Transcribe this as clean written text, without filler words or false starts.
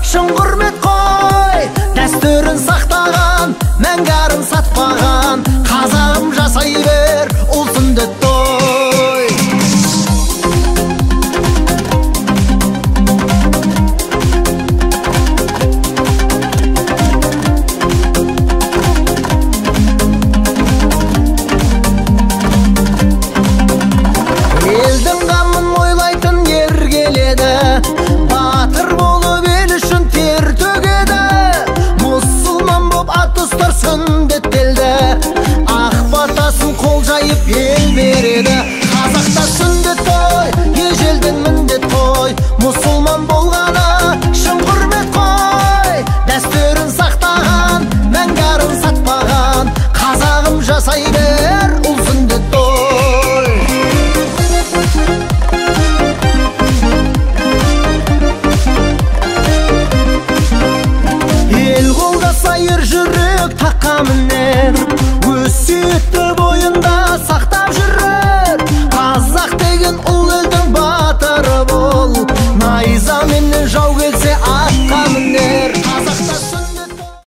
шын құрмет қой. Дәстүрін сақтаған, мәңгі арын сатпаған, қазағым жасай бер ұл сүндет той. Елдің қамын ойлайтын ер келеді, батыр болып ел үшін тер төгеді. Мұсылман боп ат ұстар сүндеттелді, ақ батасын қол жайып ел береді. Қазақта сүндет той ежелден міндет қой, мұсылман болғаны шын құрмет қой. Дәстүрін сақтаған, мәңгі арын сатпаған, қазағым жасай бер ұл сүндет той. Ел қолдаса ер жүрек таққа мінер, өсиетті